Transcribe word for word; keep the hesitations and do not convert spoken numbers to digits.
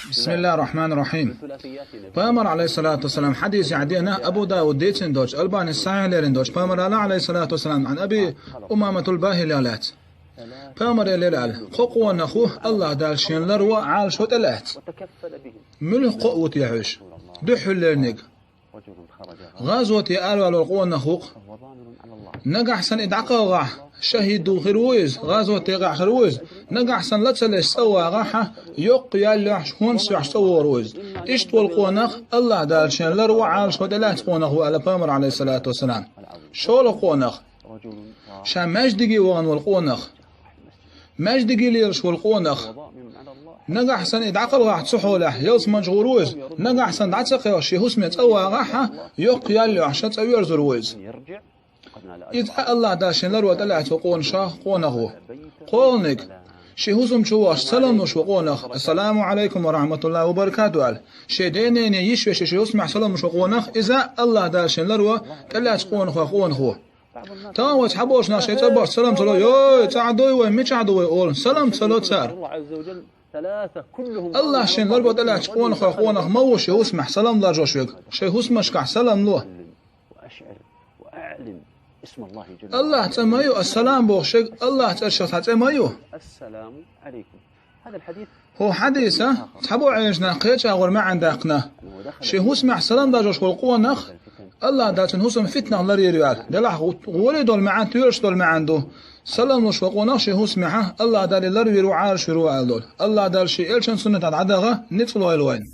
بسم الله الرحمن الرحيم. Пайхамар, عليه الصلاة والسلام, хьадис яхь дена, Абу Дауд дийцина доцу, Албани сахьихь лерина доцу, Пайхамар аьлла, عليه الصلاة والسلام, عن أبي أمامة الباهلي аьлла. Пайхамар элира аьлла: «Кхо къонах ву, АллахӀ Дала шен ларво Ӏалашо тӀе лаьцна». Муьлха кхо а ву те хьуьш? Дуьххьарлерниг. ГӀазоте араваьлла къонах ву-кх. Нагахь санна и дӀакхалхахь, шахӀид хир ву иза, гӀазот декъехь хир ву иза. Нагахь санна ла ца леш цӀа вагӀахь, йоккха ял йохьуш, хӀонс йохьуш цӀа вогӀур ву иза. Иштта волу къонах АллахӀ Дала шен ларво Ӏалашо тӀе лаьцна къонах ву аьлла Пайхамар, عليه الصلاة والسلام. ШолгӀа къонах. Ша маьждиге вахана волу къонах. Маьждиге лелаш волу къонах. Нагахь санна и дӀакхалхахь цу хьолехь, ялсаманчу гӀур ву иза. Нагахь санна дӀа ца кхелхаш, шен хӀусаме цӀа вагӀахь, йоккха ял йохьуш цӀа верзур ву иза. Иза АллахӀ Дала шен ларво тӀе лаьцна къонашах къонах ву. КхоалгӀаниг. Шен хӀусам чу вахча салам луш ву къонах: «Ассаламу Ӏалайкум ва рахьматуллахӀи ва баракатухӀу», – аьлла. Шен дене, йиша-вешин, шен хӀусамехь салам луш ву къонах, иза АллахӀ Дала шен ларво тӀе лаьцна къонахех къонах ву. Тахана вайца хьаболчу нах шайн цӀа бахча салам ца ло: «Йой, цӀахь дуй вай, мичахь ду вай?» – олу. Салам ца ло цара. АллахӀ шен ларво тӀе лаьцна къонахех къонах ма ву шен хӀусамехь салам ларжош верг. Шайн хӀусамашкахь салам ло. АллахӀ цӀа ма ю, ассалам бохуш верг, АллахӀ цӀерах цхьа цӀе ма ю. ХӀокху хьадиса цхьаболчу Ӏеламнаха кхечу агӀор маьӀна даьккхина. Шен хӀусамехь салам даржош волу къонах, АллахӀ Дала цуьнан хӀусам фитнах ларйийр ю аьлла. Делахь гӀо-, гӀоле долу маьӀна, тоьлуш долу маьӀна ду. Салам луш волу къонах шен хӀусамехь АллахӀ Дала ларвийр ву, Ӏалашвийр ву аьлла долу. АллахӀ Дала шен элчан суннатехь дӀадаха ницкъ лойла вайна.